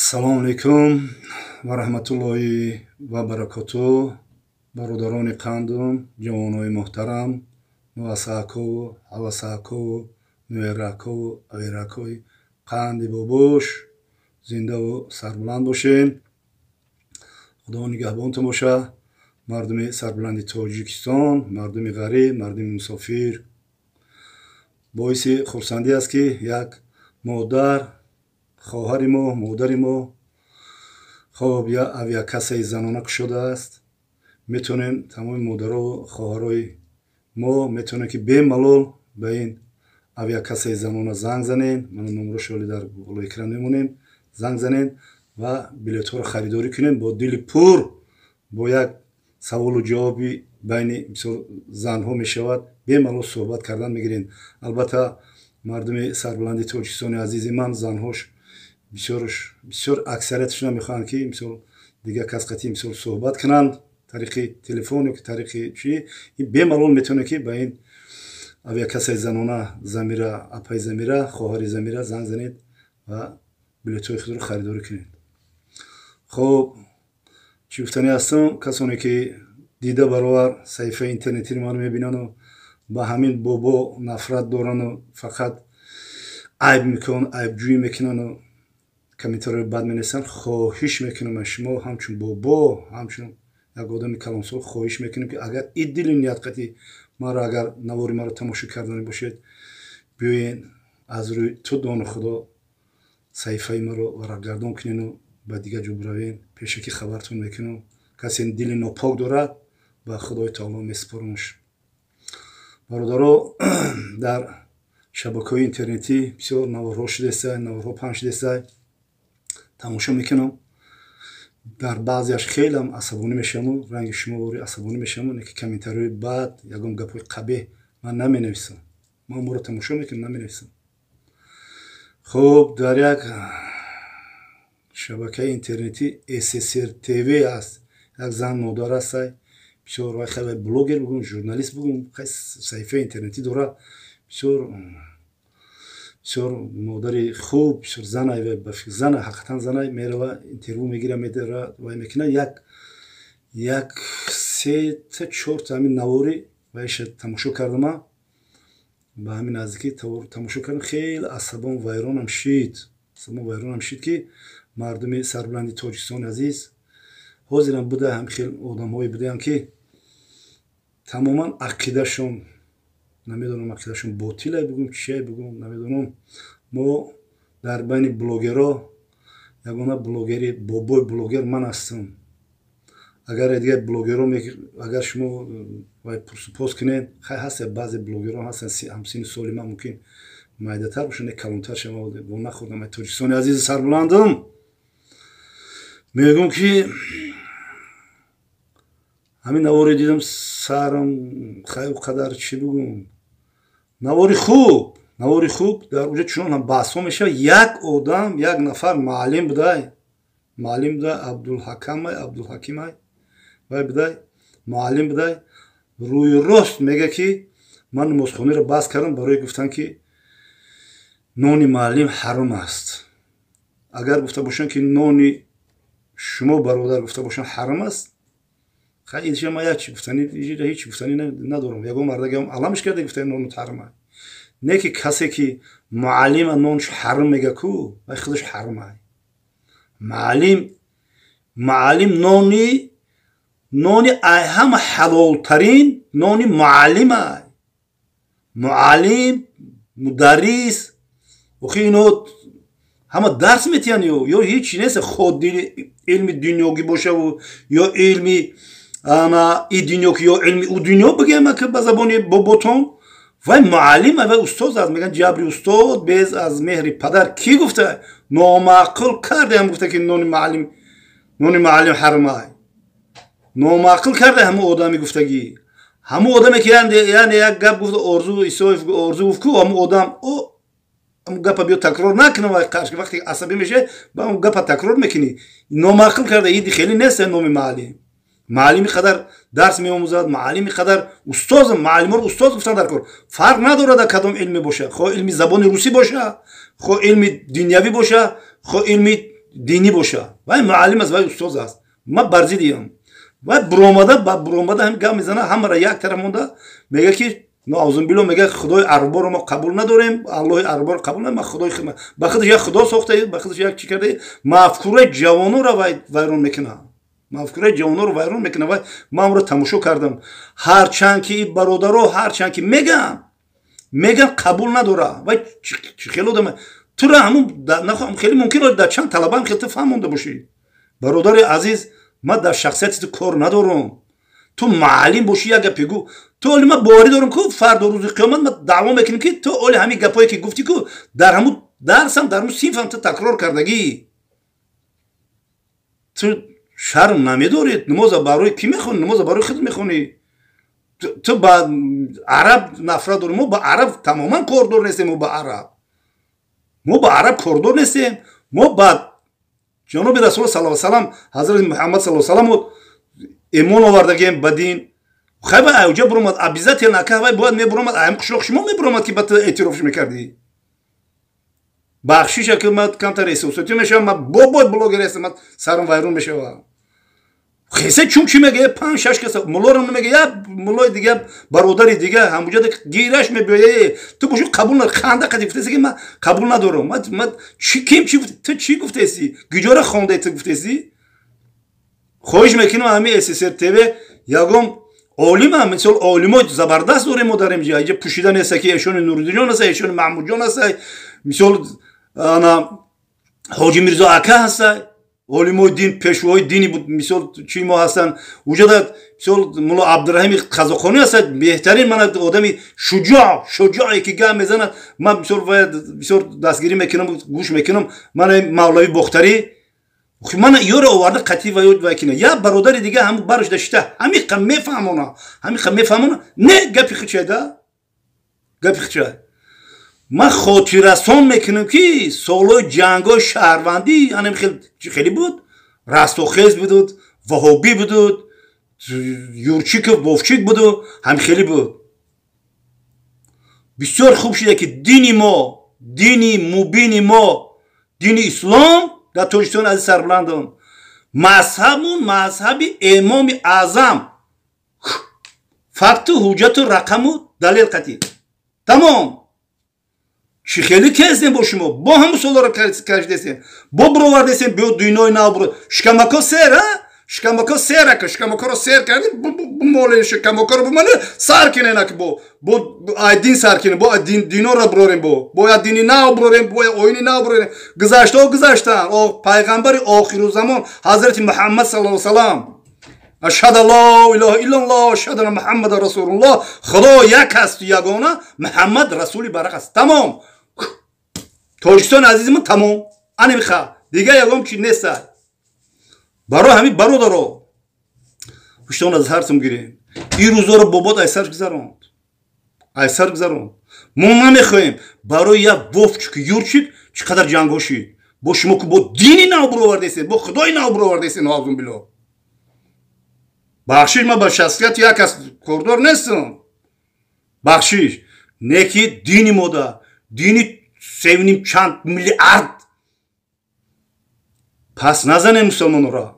Ассалому алайкум ва раҳматуллоҳи ва баракоту. Бародарони қандум, ҷавонои муҳтарам, нуасаакову ҳавасаакову нуэракову аверакои қанди бобош, зиндаву сарбуланд бошен. Худо нигаҳбонтон боша. Мардуми сарбуланди Тоҷикистон, мардуми ғариб, мардуми мусофир. Боиси хурсандӣ аст, ки як модар, хоҳари мо, модари мо, хоб, як авиакассаи занона кушодааст. Метавонем, тамоми модарову хоҳарои мо метавонем, ки бемалол ба ин авиакассаи занона занг занем. Мана номерошо ҳоли дар болои экран мемонем. Занг занем ва билетҳоро харидорӣ кунем бо дили пур, бо як саволу ҷавоби байни, мисол, занҳо мешавад, бемалол суҳбат кардан мегирем. Албатта, мардуми сарбуланди Тоҷикистони азизи ман, занҳош бисёрш, бисёр аксарияташ намехоҳанд, ки, мисол, дигар кас қатъи, мисол, суҳбат кунанд тариқи телефон ё ки тариқи чи. Бемалол метавонед, ки ба ин авиакассаи занона Замира, апаи Замира, хоҳари Замира занг занед ва билетҳои худро харидорӣ кунед. Хуб, чӣ гуфтанӣ ҳастам? Касоне ки дида баровар саҳифаи интернетии маро мебинану ба ҳамин бобо нафрат дорану фақат айб мекунанд, айбҷӯӣ мекунану комментариҳои бад менависанд, хоҳиш мекунам аз шумо, ҳамчун бобо, ҳамчун як одами калонсол, хоҳиш мекунем, ки агар и дили ният қатӣ маро, агар навори маро тамошо кардани бошед, биёен, аз рӯи ту дону Худо саҳифаи маро варақгардон кунену ба дигар ҷо биравен. Пешакӣ хабартон мекунам. Касе дили нопок дорад, ба Худои Таоло месупорамаш. Бародаро, дар шабакаҳои интернетӣ бисёр наворҳо шудеста, наворҳо паҳн шудеста, тамошо мекунам. Дар баъзеаш хелам асабонӣ мешаваму ранги шумо вори асабонӣ мешаваму, ки комментариҳои бад, ягон гапҳои қабеҳ ман наменависам. Ман моро тамошо мекунам, наменависам. Хуб, дар як шабакаи интернетӣ ССР ТВ аст, як зан, модар ҳастай, бисёр вай хеле блогер бугум, журналист бугум, саҳифаи интернетӣ дора. Бисёр, бисёр модари хуб, бисёр занай, зана, ҳақиқатан занай. Мерава, интервю мегира, медара, вай мекуна. Як сета, чорта ҳамин навори вайша тамошо кардама, ба ҳамин наздикӣ тамошо кардам. Хеле асабон вайронам шид, асабон вайронам шид, ки мардуми сарбуланди Тоҷикистони азиз, ҳозирам буда ҳам хел одамҳое будаям, ки тамоман ақидашон, намедонам, ақидашон ботилай бугум, чия бугум, намедонам. Мо дар байни блогерро ягона блогери, бобои блогер ман ҳастам. Агар дигар блогерро, агар шумо вай пурсупос кунед, хай, ҳаст, баъзе блогерон ҳастанд ҳамсини соли ман, мумкин майдатар бошанд, калонтар шава во нахӯрдам. Тоҷикистони азизи сарбуландам, мегӯм, ки ҳамин наворе дидам, сарам хай қадар, чӣ бигӯм, навори хуб, навори хуб. Дар уҷа чунон ҳам баҳсҳо мешавад. Як одам, як нафар муаллим будай, муаллим будай, Абдулҳакамай, Абдулҳакимай, вай будай, муаллим будай. Рӯи рост мега, ки ман намозхониро бас кардам барои гуфтан, ки нони муаллим ҳаром аст. Агар гуфта бошанд, ки нони шумо, бародар, гуфта бошанд, ҳаром аст, хай, инҷа ма як чи гуфтани, ҳеҷ гуфтанӣ надорам. Ягон мардагам аламш карда гуфта, нонут ҳаром аст? Не, ки касе ки муаллима нонш ҳаром мега ку, вай худаш ҳаром ай. Муаллим, муаллим нони ай ҳама ҳалолтарин нони муаллим ай. Муаллим, мударрис, охи, ино ҳама дарс метиҳанд ё ҳеҷ нест, ход илми дунёгӣ бошаву ё илми ана и дунё ки ё илми ӯ дунё бигем, ки ба забони боботон, вай муаллим, вай устоз аст. Мегӯянд, ҷабри устод без аз меҳри падар. Кӣ гуфта? Номаъқул кардаам гуфта, ки нони муаллим, нони муаллим ҳаром ай. Номаъқул карда ҳамун одами гуфтагӣ, ҳамун одаме ки, яъне, як гап гуфта, Орзу Исоев, Орзу гуфт ку, ҳамун одам ҳамун гапа биё такрор накунам. Вай қарш, вақте асабӣ мешавӣ, ба ҳамун гапа такрор мекунӣ. Номаъқул карда, иди хеле нест. Номи муаллим, муаллими қадар дарс меомӯзад, муаллими қадар устоз, муаллиморо устоз гуфтан дар кор. Фарқ надорад, кадом илме боша, хо илми забони русӣ боша, хо илми дунявӣ боша, хо илми динӣ боша. Вай муаллим аст, вай устоз аст. Ман бар зиддиам. Вай буромада ба буромада ҳам гап мезана, ҳамаро як тараф монда мега ки наузубилло, мега худои арборо мо қабул надорем, аллоҳи арборо қабул надорем, худои ба худаш як худо сохта, ба худаш як чӣ карда, мафкураи ҷавононро вай вайрон мекунад. Мафкураи ҷавононро вайрон мекунад. Вай ман амро тамошо кардам. Ҳарчанд ки бародаро, ҳарчанд ки мегам қабул надора. Вай чӣ хеле одам тура ҳамун хеле мумкин дар чанд талабаам хеле ту фаҳмонда бошӣ. Бародари азиз, ман дар шахсияти ту кор надорам. Ту муаллим бошӣ, як гапе гӯ. Ту оли ман боварӣ дорам ку фардо рӯзи қиёмат ман даъво мекунем ки ту оли ҳамин гапҳое ки гуфтӣ ку дар ҳамун дарсам, дар ҳамун синфам ту такрор кардагӣ. Ту шарм намедорӣ? Намоза барои кӣ мехонӣ? Намоза барои худ мехонӣ. Ту ба араб нафрат дорӣ. Мо ба араб тамоман кордор нестем. Мо ба араб кордор нестем. Мо ба ҷаноби расул саллаллоҳу алайҳи васаллам, ҳазрати муҳаммад саллаллоҳу алайҳи васаллам имон овардагем ба дин. Хай, вай ауҷа буромад, обязательно ака вай бояд мебуромад, аям қишлоқ шумо мебуромад ки ба ту эътирофш мекардӣ. Бахшиша ки ман камтар эҳсосотӣ мешавам, ман бобой блогер ҳастам, ман сарам вайрон мешавам. Хесе чун чӣ мега, панҷ шаш каса муллоро намега, як муллои дига, бародари дига ҳамуҷа гираш мебиёя. Ту боши қабул надор, ханда қади гуфтаси ки ман қабул надорам. Ман чӣ, ким чӣ, ту чӣ гуфтаси, гиҷора хондаи ту гуфтаси? Хоҳиш мекунам, ҳамин ССР ТВ ягон олима, мисол олимои забардаст дорем мо дар инҷа, инҷа пӯшида неста ки эшони Нуриддинҷон аста, эшони Маҳмудҷон аста, мисол ана Ҳоҷи Мирзо ака ҳаста, олимои дин, пешвои дини буд, мисол чӣ мо ҳастанд уҷада, мисол мулло Абдураҳими Қазоқонӣ ҳаста, беҳтарин мана одами шуҷоъ, шуҷоъе ки гап мезанад, ман бисёр бисёр дастгирӣ мекунам, гӯш мекунам. Мана Мавлави Бохтарӣ, мана ёро оварда қатӣ вай кина. Як бародари дига ҳамун барш дашта, ҳамиқа мефаҳмона, ҳамиқа мефаҳмона, не гапи хичайда, гапи хичай. Ман хотиррасон мекунам ки солҳои ҷангҳои шаҳрвандӣ анам хеле буд, Растохез будуд, ваҳобӣ будуд, Юрчиков, Вовчик буду, ҳам хеле буд. Бисёр хуб шуда ки дини мо, дини мубини мо, дини ислом дар Тоҷикистони азиз сарбуландон, мазҳабмун мазҳаби Имоми Аъзам, факту ҳуҷҷату рақаму далел қатӣ, тамом. Чӣ хеле кездем бо шумо, бо ҳамун солҳоро кашидесем, бо бировардесем, биё дуйнои нав буро. Шикамако сер, а шикамако сер ака, шикамакоро сер кардем, бумоле шикамакоро бумоле сар кинен ака, бо ай дин сар кинем, бо диноро бирорем, бо я дини нав бирорем, бо я оини нав бирорем. Гузаштао гузаштан. Пайғамбари охирузамон ҳазрати Муҳаммад саллаллоҳу салам: ашҳаду ла илоҳа иллаллоҳ, ашҳаду анна Муҳаммадан расулуллоҳ. Худо як асту ягона, Муҳаммад расули барақ аст. Тамом. Тоҷикистони азизимон тамом, анемиха дига ягон чи неста. Барои ҳамин, бародаро, ҳуштон аз ҳарсум гирем. Ин рӯзоро бобот айсар гузаронд, айсар гузаронд. Мо намехоҳем барои як Вовчик, Юрчик чӣ қадар ҷангҳо шид. Бо шумо ку бо дини нав бировардесен, бо худои нав бировардесен. Наузубилло, бахшиш, ман ба шахсияти як кас кордор нестам, бахшиш, не ки дини мода, дини севним чанд миллиард пас назанем мусулмонора.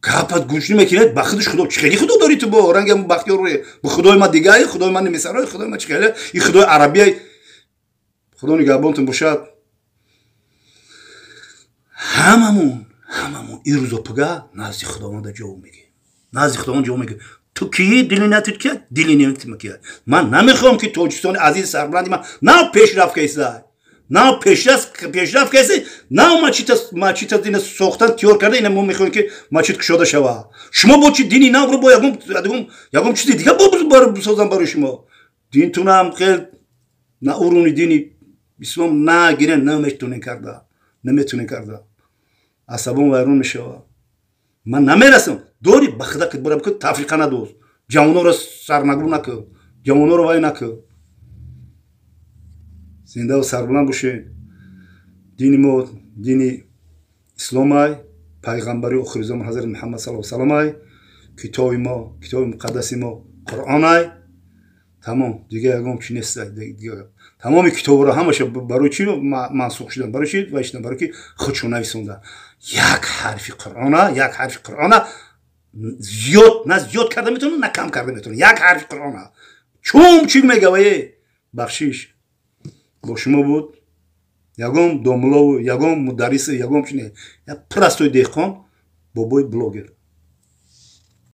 Гапат гӯш намекунед, ба худаш худо чӣ хеле худо дорӣ ту, бо ранги Бахтиёр, бо худои ма дигае, худои ма немесарои, худои ма чӣ хеле и худои арабия. Худо нигаҳбонтон бошад. Ҳамамон, ҳамамон ин рӯзо пага назди Худованда ҷавоб мегӯем, назди Худованд ҷавоб мегӯем. Ту кии, дили нату кия, дили нету кия. Ман намехоҳам ки Тоҷикистони азизи сарбуланди ман нав пешрафт кайса, нав пешрафт кайса, нав мачита дина сохтан тиёр карда, ина мо мехоҳем ки мачит кушода шава. Шумо бо чи дини навро бо ягон чизи дига бисозам барои шумо? Динтунам хел на уруни дини ислом нагирен, наметонен карда, наметонен карда. Асабон вайрон мешава. Ман намерасам. Дори ба худа ки бара бикун, тафриқа надоз, ҷавононро сарнагун накун, ҷавононро вай накун. Зиндаву сарбуланд бошед. Дини мо дини исломай, пайғамбари охиризамон ҳазрати Муҳаммад саллаллоҳу саламай, китоби мо, китоби муқаддаси мо Қуръонай. Тамом, дига ягон чи нест. Тамоми китобро ҳамаша барои чӣ мансух шудан, барои чӣ вай шудан? Барои ки худшон нависонда. Як ҳарфи Қуръона, як ҳарфи Қуръона зиёд на зиёд карда метавонад, на кам карда метавонад. Як ҳарфи Қуръона чум чӣ мегавае. Бахшиш, бо шумо буд ягон домлову, ягон мударриси, ягон чи не, як простой деҳқон, бобои блогер.